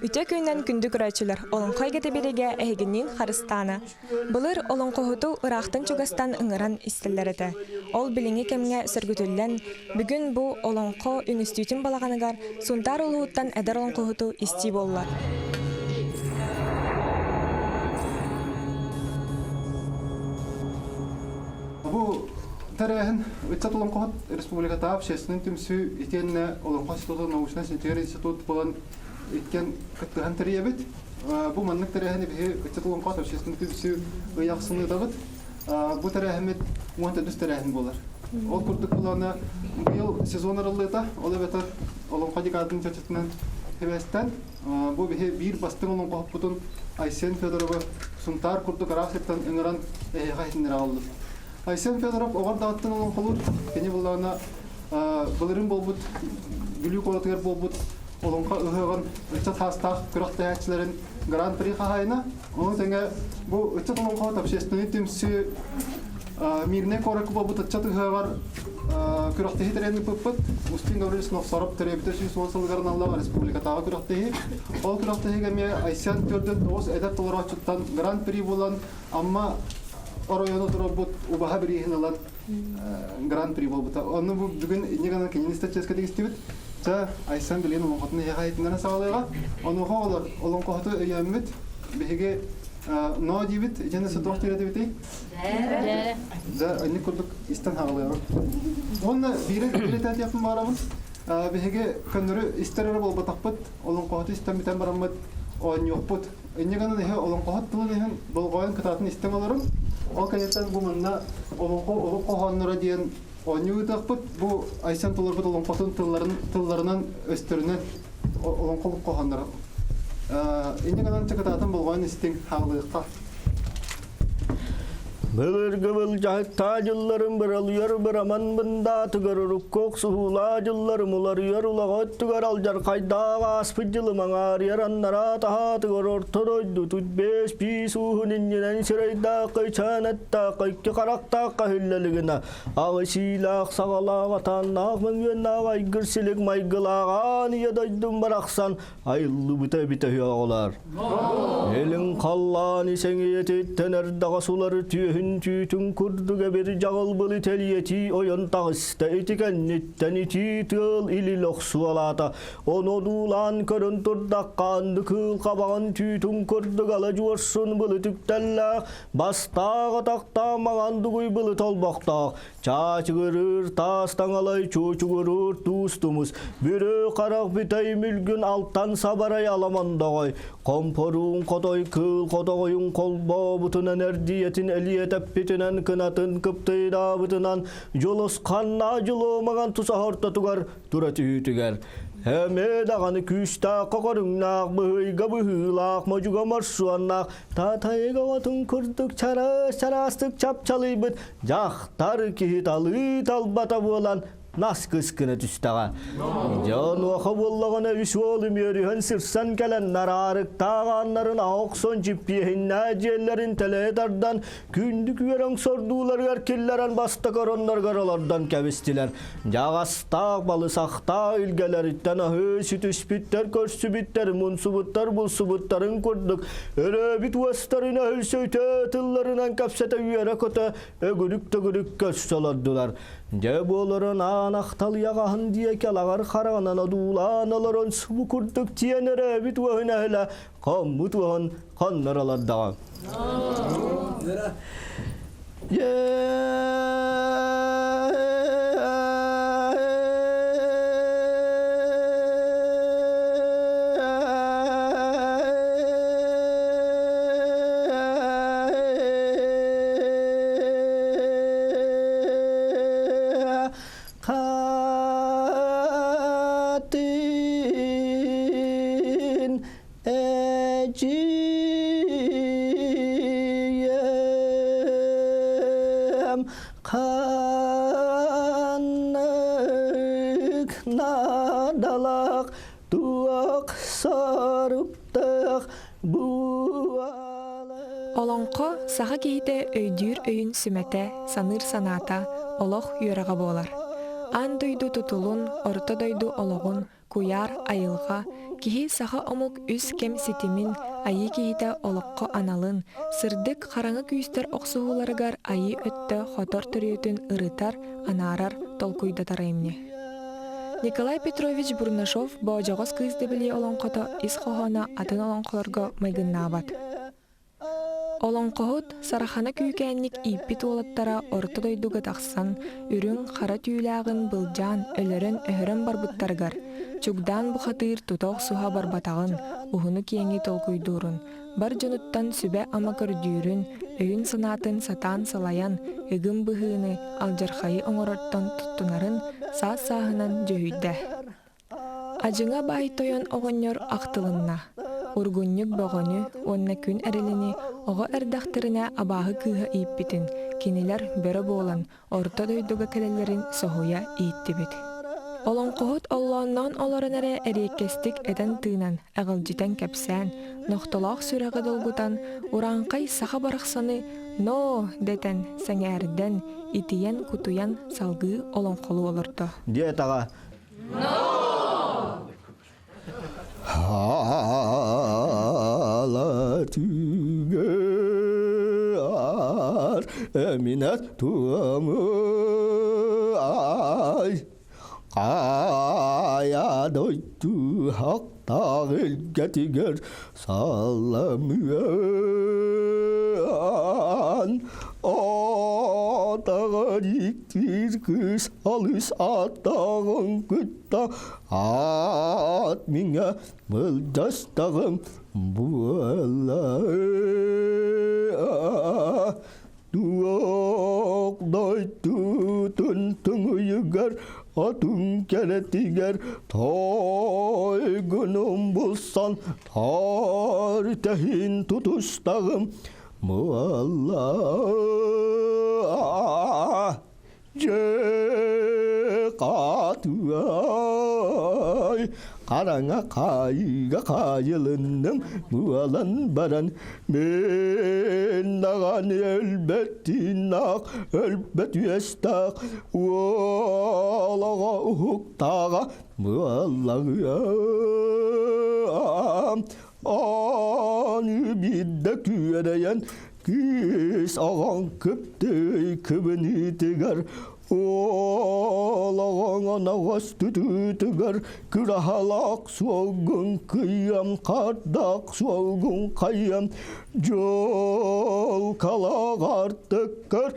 Үтүө күнүнэн күндү көрөөччүлэр, Олоҥхо эйгэтэ биэриигэ эһигинниин Харыстаана. Былыр олоҥхоһуту ыраахтан-чугастан ыҥыран истэллэр этэ. Ол билиҥҥи кэмҥэ сөргүтүллэн, бүгүн бу Олоҥхо үнүстүүтүн балаҕаныгар Сунтаар улууһуттан эдэр олоҥхоһуту истии буолла. Бу тэрээһин ыччат олоҥхоһут республикатааҕы общественнай түмсүү итиэннэ Олоҥхо института научнай-чинчийэр институт буолан иккиэн кыттыһан тэрийэбит. Бу маннык тэрээһини биһи ыччат олоҥхоһут общественнай түмсүү ый ахсын ыытабыт. Бу тэрээһиммит 14 тэрээһин буолар. Ол курдук былаана быйыл сезон арыллыыта, ол эбэтэр Олоҥхо декадатын чачытынан сибээстэн бу биһи биир бастыҥ олоҥхоһуппутун Айсен Федоровы Сунтаар курдук араас сиртэн ыҥыран эһиэхэ иһитиннэрэ аҕаллым. Айсен Федоров оҕор даҕаттан олоҥхолуур. Кини былаана былырыын буолбут Бүлүү куоратыгар буолбут Олоҥхо ыһыаҕын ыччат саастаах күрэхтэһээччилэрин Гран-при хаһаайына. Ону тэҥэ бу ыччат олоҥхоһут общественнай түмсүү Мирнэй куоракка буолбут ыччат ыһыаҕар күрэхтэһии тэрийэн ыыппыппыт. Устин Гаврильевич Нохсоров төрөөбүтэ 110 сылыгар аналлаах республикатааҕы күрэхтэһии. Ол күрэхтэһиигэ эмиэ Айсен 49 эдэр толорооччуттан Гран-при буолан Амма оройуону туруорбут убаһа бирииһин ылан Гран-при буолбута. Онно бу бүгүн инньэ гынан кинини истэччэскэ тигистибит. Чэ, Айсан билигин олоҥхотун эһиэхэ иһитиннэрэн саҕалыаҕа. Онуоха оҕолор олоҥхоһуту өйөөммүт биһиги ноо диибит, итиэннэ сотуох диэбитий? Дьэ, инник курдук истэн хаалыаҕым. Уонна биири билэтиэхпин баҕарабын. Биһиги көннөрү истэр эрэ буолбатахпыт, олоҥхоһуту истэн бүтэн бараммыт оонньуохпут. Инньэ гынан иһэ олоҥхоһут тылын иһин болҕойон кытаатын истэн олорум. Ол кэнниттэн бу манна олоҥхо олук хоһоонноро диэн оонньуу ыытыахпыт. Бу Айсен толорбут олоҥхотун тылларын тылларынан өстөрүнэн олоҥхо олук хоһоонноро. Инньэ гынан кытаатын болҕойон истиҥ хаалыахха. Былыргы былдьаһыктаа дьылларын быралыйар быраман бындаатыгар урукку охсуһуулаа дьылларым уларыйар улаҕа өттүгэр алдьархайдаах ааспыт дьылым аҥаарыйар аннараа таһаатыгар орто дойду тут бээс биис ууһун иннинэн сирэйдээх кыйчаан эттаах икки харахтаах хаһиллэлигина аҕыс иилээх саҕалаах атааннаах мөҥүөннээх айгыр силик майгылаах аан ийэ дойдум барахсан айыллыбыта эбитэ үһү оҕолор. Илин халлаан исэҥийэтиттэн эрдэҕэ сулары түөһүн түүтүн курдук эбир дьаҕылбылы тэлиэтии ойон таҕыста ити кэнниттэн итии тыал илил охсуолаата. Ону одуулаан көрөн турдахха анды кыыл хабаҕын түүтүн курдук ала дьуорсун былы түктэллээх, бастаах атахтаах маҥан дугуй былы толбохтоох, Чаачыгырыыр таас таҥалай чуучугуруур туус тумус, бүрү харах бүтэй мүлгүн алтан сабарай аламондоҕой, хомпоруун хотой кыыл хотоҕойун холбообутунан эрдийэтин элиэтэппитинэн кынатын кыптыйдаабытынан дьулусханнаа дьулуомаган тусаһа ортотугар тура түһүүтүгэр эмиэ даҕаны күүстээх көрүҥнээх быһыйга быһыылаах модьуга морсуоннаах Таатайыга отун курдук чараас-чараастык чапчалыйбыт дьахтар киһи талыы талбата буолан нас кыскына түстэҕэ. Дьэ онуоха буоллаҕына үс уол үмүөрүһэн сырсан кэлэн нараарыктаах ааннарын охсон чиппиэһиннээх дьиэлэрин тэлэйэ тардан күндү күөрэҥ сордууларыгар киллэрэн бастакы оронноругар олордон кэбистилэр. Дьаҕастаах, балысахтаах илгэлэриттэн аһыы сүтүспүттэр, көрсүбүттэр, мунсубуттар, булсубуттарын курдук өрөөбүт уостарын өһүлсөйтө тылларынан кэпсэтэ үөрэ-көтө өгүрүк-төгүрүк көрсө олордулар. Дьэ буоларын аан ахтал яҕаһын диэки алаҕар хараҕынан одуулаан олорон субу курдук тиэн өрөөбүт уоһун өһүлэ хоммут уоһун хоннор олордоҕо. Хатын Эдьиийэм ханнык наадалаах туох соруктаах буолар Олоҥхо саха киһитэ өйдүүр өйүн сүмэтэ, саныыр санаата, олох үөрэҕэ буолар. Аан дойду тутулун, орто дойду олоҕун, Куйаар, айылҕа, киһи саха омук үс кэм ситимин, айыы киһитэ олоххо аналын, сырдык хараҥа күүстэр охсуһууларыгар айыы өттө хотор төрүөтүн ырытар, анаарар, толкуйдатар айымньы. Николай Петрович Бурнашов Боодьоҕос кыыс дэбилийэ олоҥхото ис хоһооно атын олоҥхолорго майгыннаабат. Олоҥхоһут Сарахана Күүкээнньик ииппит уолаттара орто дойдуга тахсан, үрүҥ, хара түүлээҕин былдьаан, өлөрөн-өһөрөн барбыттарыгар, Чугдаан бухатыыр тута охсуһа барбатаҕын, уһуну-киэҥи толкуйдуурун, бар дьонуттан сүбэ-ама көрдүүрүн, өйүн-санаатын сатаан салайан, ыгым быһыыны, алдьархайы оҥорортон туттунарын саас-сааһынан дьүһүйдэ. Адьыҥа баай тойон оҕонньор ахтылынна, Ургунньук бөҕөнү уонна күн эрилини оҕо эрдэхтэринэ абааһы кыыһа ииппитин, кинилэр бөрө буолан орто дойдуга кэлэллэрин соһуйа ииттибит. Олоҥхоһут оллоонноон олорон эрэ эриэккэстик этэн-тыынан, эҕилдьитэн кэпсээн, нохтолоох сүрэҕи долгутан, урааҥхай саха барахсаны «Ноо!» дэтэн, сэҥээрдэн, итийэн-кутуйан салгыы олоҥхолуу олордо. Диэтэҕэ Хаалатыгар эминэт туомуай Хайа дойду хахтаах илгэтигэр саламыан Атаҕар иктиир кыыс алыс аттаҕын кытта аат миҥэ былдьастаҕым буолла Туох дойдутун туҥуйугар отун кэрэтигэр тойгунум булсан тар тэһин тутустаҕым буолла Дьэ, хаатыай, хараҥа хаайыыга хаайылынным, буолан баран мин даҕаны өлбөт тыыннаах, өлбөт үөстээх, уол оҕо уһуктааҕа буоллаҕыам. Аны биирдэ күөрэйэн кыыс оҕоҥ кыптый кыбыныытыгар уол оҕоҥ оноҕос тутуутугар кыраһалаах суолгун кыйыам хардаах суолгун хайыам дьуолкалаах артыккар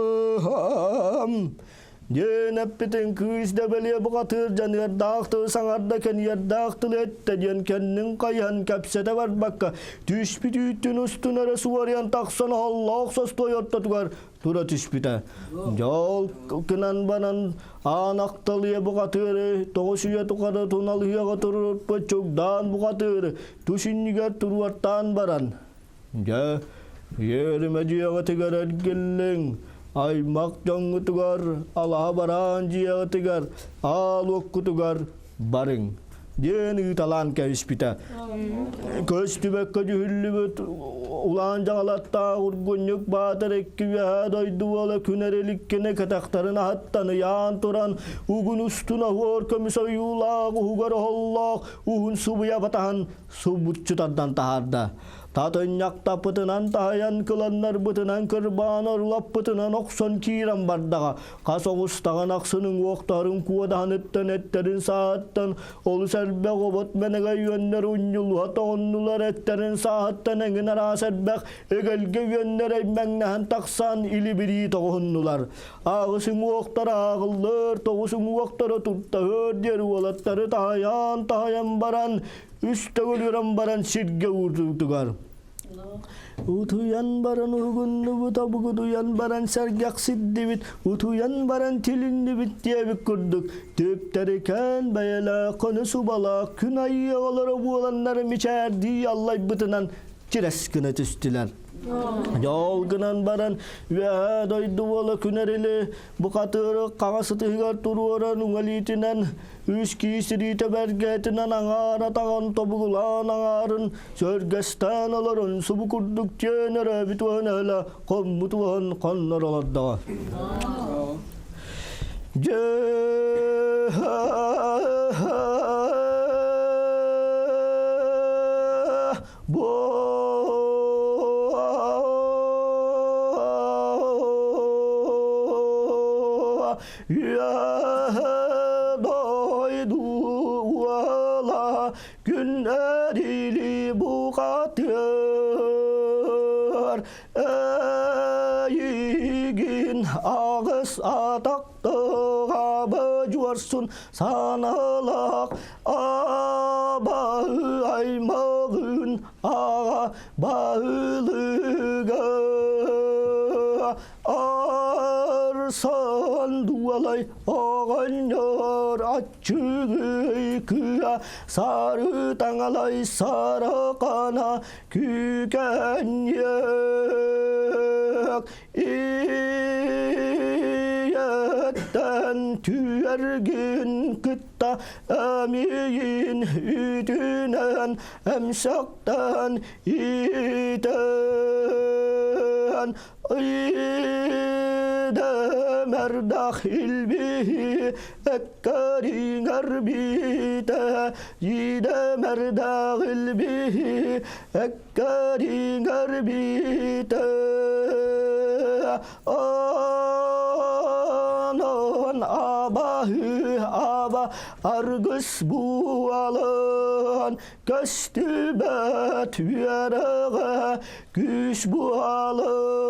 таһыйыам Диэн эппитин кыыс да бэлиэ бухатыыр дьаныардаах тылы саҥарда кэнийэрдээх тылы эттэ диэн кэннин хайыһан кэпсэтэ барбакка түспүт үүттүн устун эрэ суарыйан тахсан оһоллоох состуой ортотугар тура түспүтэ. Дьол гынан баран аан ахталыйа бухатыыры тоҕус үйэ тухары туналыһыаҕа турурпут чугдаан бухатыыры тус иннигэр туруортаан баран Дьэ, үөрүмэ дьиэҕитигэр эргиллиҥ, аймах дьоҥҥутугар, алаһа бараан дьиэҕитигэр, аал уоккутугар барыҥ диэн ыыталаан кэбиспитэ. Көстүбэккэ дьүһүллүбүт улаан дьаҕалаттаах ургунньук баатыр икки үөһээ дойду уола күн эриликкини кэтэхтэрин аһаттан ыйаан туран угун устун оһуор көмүс ойуулаах уһугар оһоллоох уһун субуйа батаһан субуччу тардан таһаарда. Татынньахтаппытынан таһыйан кыланнарбытынан кырбаан орулаппытынан охсон киирэн бардаҕа. Хас оҕустаҕын ахсын уҥуохтарын куодаһыныттан эттэрин сааһыттан олус элбэх обот мэнэгэ үөннэр унньулуһа тоҕоннулар эттэрин сааһыттан эҥин араас элбэх эгэлгэ үөннэр эймэҥнэһэн тахсан илибирии тоҕуһуннулар. Аҕыс уҥуохтара ааҕыллар, тоҕус уҥуохтара туртаһыар диэри уолаттары таһыйан-таһыйан баран үс төгүл үрэн баран сиргэ уурдубутугар Утуйан баран уһугуннубут, обугудуйан баран сэргэхсиддибит, утуйан баран тилиннибит диэбит курдук түптэрикээн бэйэлээх көнө субалаах күн айыы оҕолоро буоланнары мичээрдии аллайбытынан чирэс гына түстүлэр. Дьол гынан баран үөһээ дойду буола күн эрили бухатыыры хаҥас ытыһыгар туруоран уҥа илиитинэн үс киис ириитэ бэргээтинэн аҥаар атаҕын тобугулаан аҥаарын сөргэстээн олорон субу курдук тиэн өрөөбүт уһун өлө хоммут уһун хоннор олордоҕо. Дьэ. Дойдуала күннэрили бухатыр Эйигин аҕыс атахтыга бөдьуорсун саналах абаһы аймагын аҕа баһылыга Арсан дуолай оҕонньор аччыгый кыа сары таҥалай саракана күүкэнньиэк ийэттэн түөргин кытта эмиийин үтүнэн эмсэхтэн иитэн Идэмэрдах илбиһи эккэриҥэр биитэ Идэмэрдах илбиһи эккэриҥэр биитэ Онон абаһы аба аргыс буолан көстүбэт үөрэҕэ күүс буолан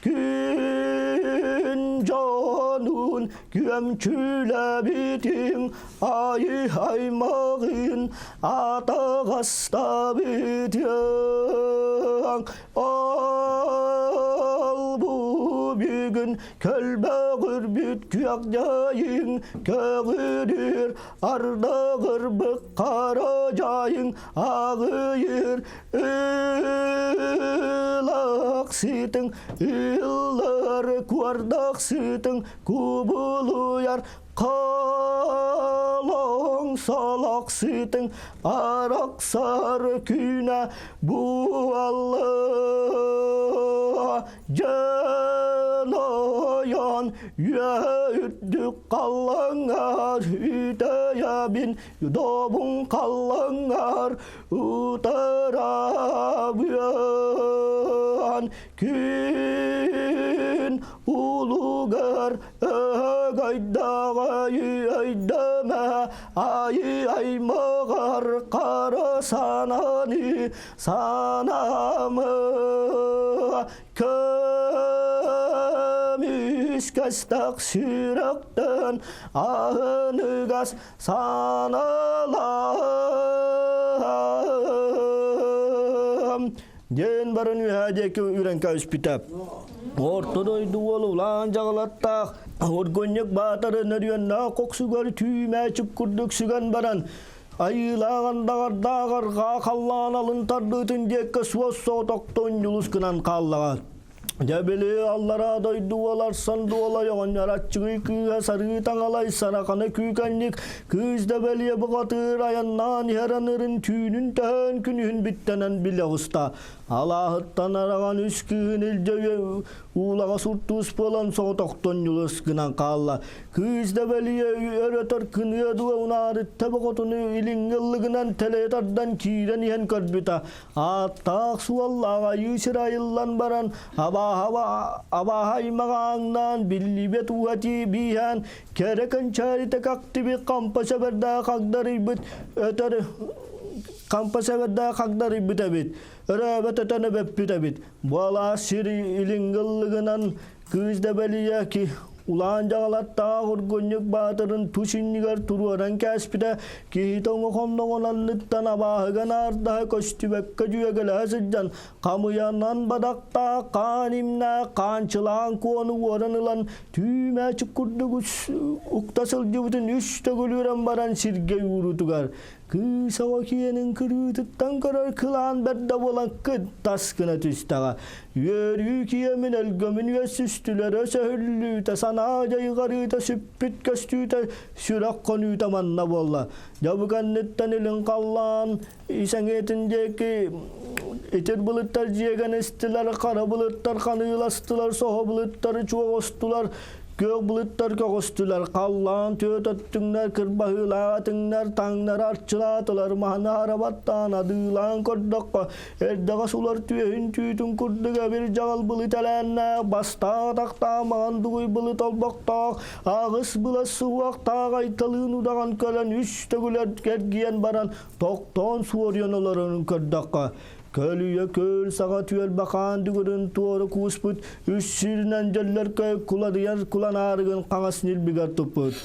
күн дьонун күөмчүлэбитиҥ айы аймаҕын атаҕастабытыҥ ол бу бүгүн көлбөҕүрбүт күөх дьайыҥ көҕүрүр Ардагырбык қара жайың ағыйыр ылақ сытың ыллар куардақ сытың кубулуяр қалың салақ сытың арақсар күнә буалла Дьонойон үрдүк халлаҥар үтэйэбин добун халлаҥар утарабыан күн улугар ыгайдаҕай өйдөмө айы аймаҕар хара сананы санамы Көмүскэстэх сүрэхтэн аһыныгас саналаам диэн баран үһээ диэки үрэн кэбиспитэ. Орто дойду уол улаан дьаҕылаттаах оргонньук баатары нөрүөннээх коксугар түүмээчик курдук сүгэн баран Айыылаах андаҕардаах арҕаа халлаан алын тардыытын диэккэ суос соҕотохтон ньулус гынан хааллаҕа. Дьэ били аллараа дойду уоларсан дуолай оҕонньор аччыгый кыыһа сарыы таҥалай сараканы күүкэнник кыыс да бэлиэ бухатыыр айаннаан иһэр анырын түүнүн төһөөн күнүһүн биттэнэн билэ оҕуста. Алааһыттан араҕан үс кыыһын илдьэ уулаҕа суртуус буолан соҕотохтон ньулус гынан хаалла. Кыыс да бэлиэ өрөтөр кыныа дуо унаарытта боҕотуну илиҥҥи ыллыгынан тэлэйэ тардан киирэн иһэн көрбүтэ. Ааттаах суоллаах айыы сир айыллан баран абааһа аймаҕа ааҥнаан биллибэт ууһатыы бииһээн кэрэ кэнчээритэ кактибит хампа сэбэрдээх хагдарыйбыт өтөр хампа сэбэрдээх хагдарыйбыт эбит өрөөбөт өтөн өбөппүт эбит Буолаа сир илиҥҥи ыллыгынан кыыс да бэлиэ ки улаан дьаҕалаттаах ургунньук баатырын тус иннигэр туруоран кээспитэ киһитэ оҥохонноҕун анныттан абааһыга наардаһа көстүбэккэ дьүөгэлэһэ сылдьан хамыйанан бадахтаах хаан имнээх хаанчылаан куону уоран ылан түүмээчик курдук укта сылдьыбытын үс төгүл үрэн баран сиргэ уурутугар Кыыс оҕо киэнин кырыытыттан көрөр кылаан бэрдэ буолан кыттас гына түстэҕэ. Үөрүү киэмин өлгөмүн үөссүстүлэрэ сөһүллүүтэ, санаа дьайҕарыыта сүппүт көстүүтэ, сүрэх хонуута манна буолла. Дьэ бу кэнниттэн илин халлаан исэҥиэтин диэки итир былыттар дьиэгэн истилэр, хара былыттар ханыыластылар, соһо былыттары чуоҕустулар. Күөх былыттар көҕүстүлэр, халлаан түөт өттүҥнэр, кырбаһыылаах этиҥнэр, таҥнары арчылаатылар, маһаны арабаттаан адыылаан көрдөххө, эрдэҕэс улар түөһүн түүтүн курдук эбир дьаҕал былыт элээннээх, бастаах-атахтаах маҥан дугуй былыт олбохтоох, аҕыс былас суһуохтаах айталыын удаҕан кэлэн үс төгүл эргийэн баран тохтоон суоруйан олорорун көрдөххө, Көлүйэ күөл саҕа түөлбэ хаан дүгүрүн туора кууспут үс сиринэн дьөллөркөй куладыйар куланаарыгын хаҥас ньилбигэр туппут.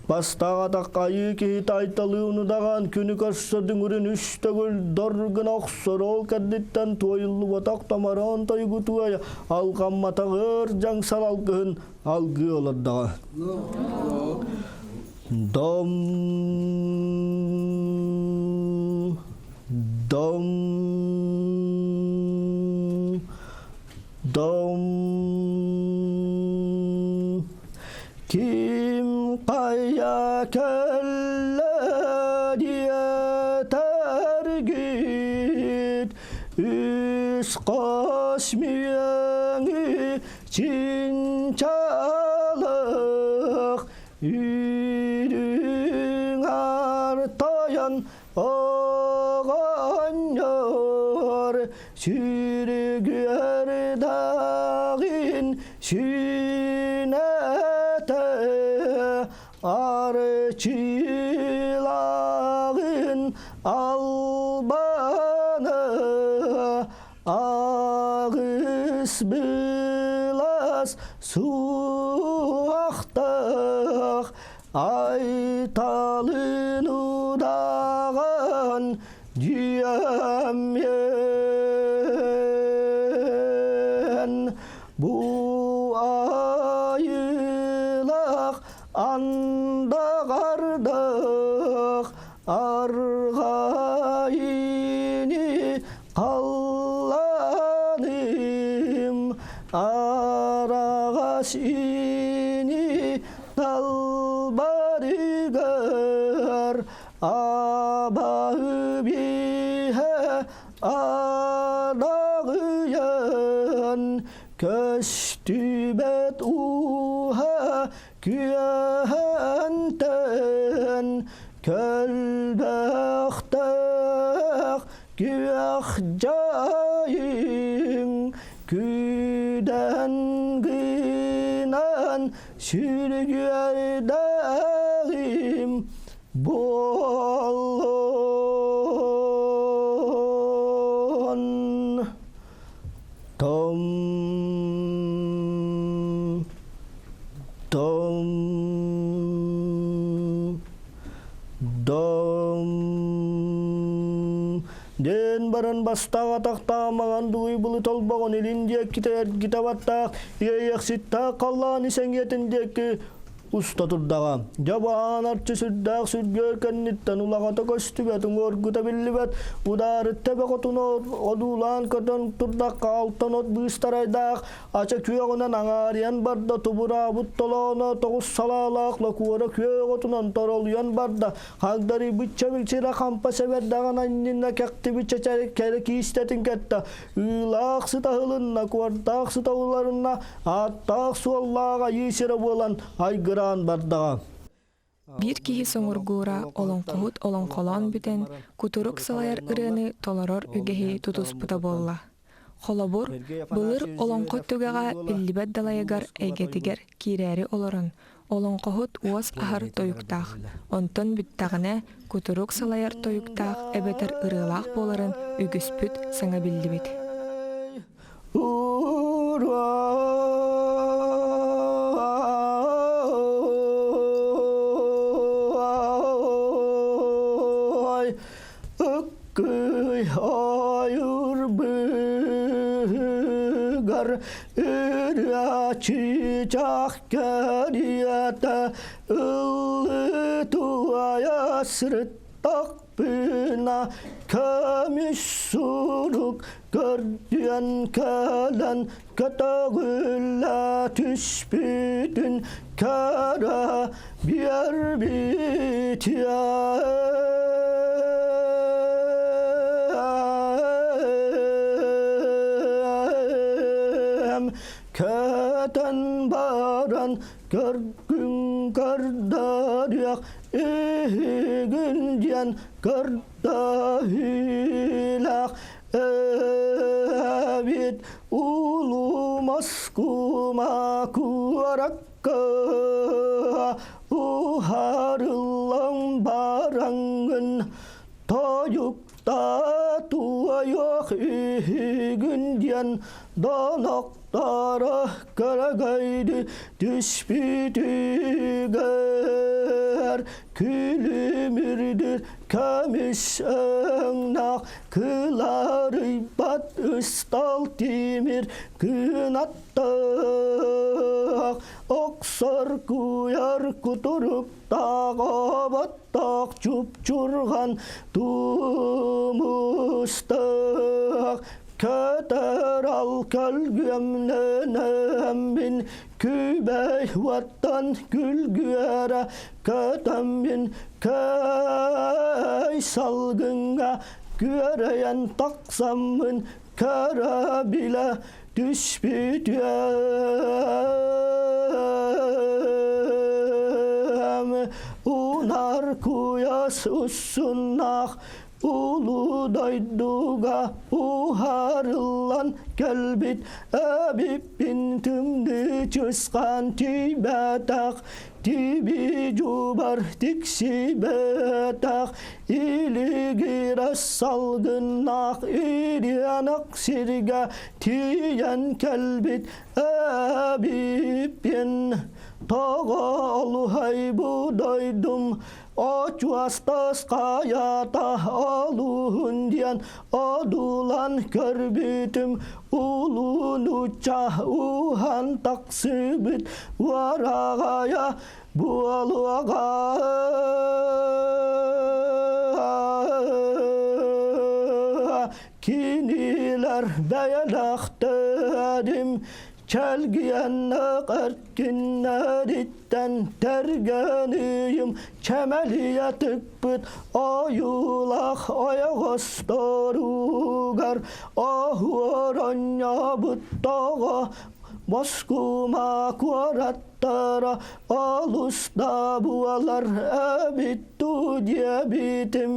Бастаах атахха айыы киһи тайталыы унудаҕан күнү көрсө дүҥүрүн үс төгүл дор гына охсор ол кэрдиттэн туойуллубатах томороон тойгутуой алҕамматах өр дьаҥсал алгыһын алгыы олордоҕо. Дом Дом дом Ким хайа кэллэ диэтэргит Үс хос мүөҥү чинчалых Үрүҥ артайан оҕонньор сүргүөрдааҕын сүнэтэ арчылааҕын албаны аҕыс былас суохтаах Айталын удаҕан дьиэмиэн бу айылах андаҕардах арҕайыны халлааным араҕас ини Талбарыгар абаһы биһэ адаҕыйан көстүбэт ууһа күөһэнтэн көлбөхтөөх күөх дьайыҥ күдэн гынан сүргүөрдэҕим буоллун. Том том дом Диэн баран бастаах атахтаах маҥан дугуй былыт олбоҕун илин диэки эргитэ баттаах иэйэхситтээх халлаан исэҥиэтин диэки уста турдаҕа. Дьабаан арчы сүрдээх сүргүөр кэнниттэн улаҕата көстүбэт, уҥуоргута биллибэт, удаарытта бөҕөтүн одуулаан көтөн турдахха алтан от быыстарайдаах Ача күөҕүнэн аҥаарыйан барда, тубураабыт толооно тоҕус салаалаах локуора күөх отунан торолуйан барда, хагдарыйбыт чэбилсирэ хампа сэбэрдэҕин анньына кэхтибит чэчэр кэрэ киистэтин кэтта, ыылаах сытаһылынна, куордаах сытауларына, ааттаах-суоллаах айыы сирэ буолан айгыраан бардаҕа. Биир киһи соҥургуура олоҥхоһут олоҥхолоон бүтэн, кутурук салайар ырыаны толорор үгэһи тутуспута буолла. Холобур, былыр олоҥхо түгэҕэ биллибэт далайыгар эйгэтигэр киирээри олорон, олоҥхоһут уос аһар тойуктаах, онтон бүттэҕинэ кутурук салайар тойуктаах эбэтэр ырыалаах буоларын үгүспүт саҥа биллибит. Ой, ыккый ойур быһыгар ырыа чыычаах кэриэтэ ыллыы туойа сырыттах Пына көмүс сурук көрдүөн кэлэн көтөҕүллэ түспүтүн көрө биэрбитиэм. Көтөн баран Уһарыах үһүгүн диэн көрдөһүүлээх эбит улуу Москума куоракка уһарыллан бараҥҥын тойукта туойуох үһүгүн диэн донохторо көрөгөйдү түспүтүгэр күлүмүрдүр көмүс өҥнөх кыларыйбат ыстал тимир кынаттаах оксор куйар кутуруктаах оботтоох чупчурҕан тумустаах көтөр ал көлгүөмнөнөммүн күбэй уоттан күлгүөрэ көтөммүн көй салгыҥҥа күөрэйэн тахсаммын көрө билэ түспүтүөм унар куйас уссуннаах улуу дойдуга уһарыллан кэлбит эбиппин тымныы чысхаан тиийбэтэх тиби дьубар тиксибэтэх илигирэс салгыннаах ириэнэх сиргэ тиийэн кэлбит эбиппин тоҕо олуһай бу дойдум Очуостас хайата олуһун диэн одуулан көрбүтүм улуунучча уһан тахсыбыт уораҕайа буолуоҕа кинилэр бэйэлэхтэрим Чэлгиэннээх эркиннэриттэн тэргэнийим чэмэлийэ тыкпыт ойуулаах ойоҕосторугар оһуор онньобут тоҕо Москума куораттара олус да буолар эбит дуу диэбитим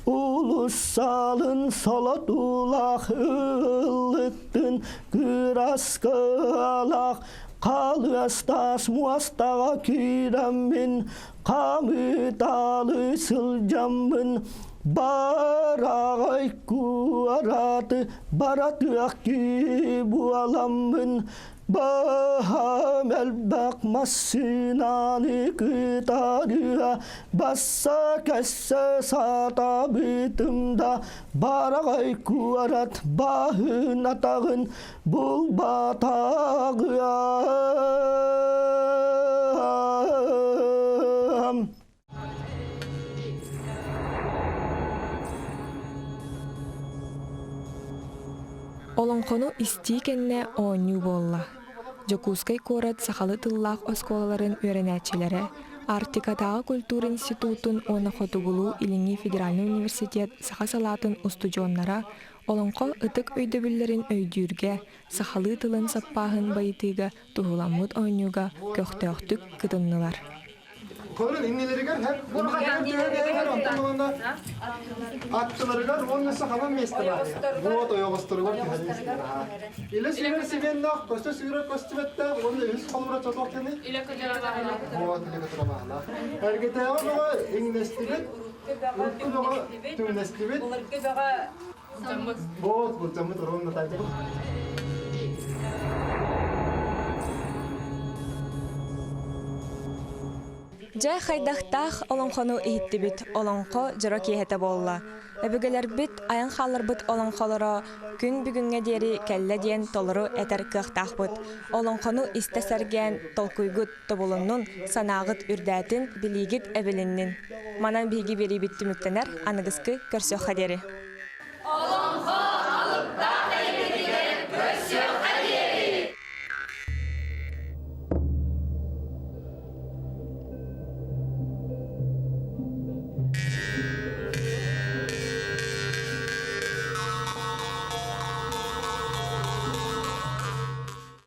улус саалын солотуулаах ыллыктын кыраскалаах халыастаас муостаҕа киирэммин хамыытаалы сылдьаммын бараҕай куораты баратыах кии буоламмын Баһаам элбэх массыынаны кытарыа басса-кэссе сатабытым да бараҕай куорат баһын атаҕын булбатаҕыам. Олоҥхону истии кэннэ оонньуу буолла. Дьокуускай куорат сахалыы тыллаах оскуолаларын үөрэнээччилэрэ, Арктикатааҕы культура институтун уонна Хотугулуу-Илиҥҥи федеральнай университет саха салаатын устудьуоннара олоҥхо ытык өйдөбүллэрин өйдүүргэ, сахалыы тылын саппааһын байытыыга туһуламмыт оонньууга көхтөөхтүк кытыннылар. Көрүн иннилэригэр һэп иннилэригэр онтон уонна аттыларыгар уонна сахалан миэстэ баар. Вот ойоҕосторугар түһэрин Илэ сүүрэр сибиэннээх, көстө сүүрэр көстүбэттээх уонна үһүс холобура чотуох кини. Илэ көтөрө Вот илэ көтөрө баалаах. Эргитээҕи бөҕө иҥнэстибит, урукку бөҕө түҥнэстибит. Былыргы бөҕө былдьаммыт. Вот былдьаммыт ровно так. Дьэ, хайдахтаах олоҥхону иһиттибит, олоҥхо дьоро киэһэтэ буолла. Өбүгэлэрбит айан хаалларбыт олоҥхолоро күн бүгүҥҥэ диэри кэллэ диэн толору этэр кыахтаахпыт. Олоҥхону истэ сэргээн, толкуйгут тобулуннун, санааҕыт үрдээтин, билиигит эбилиннин. Манан биһиги биэриибит түмүктэнэр, аныгыскы көрсүөххэ диэри.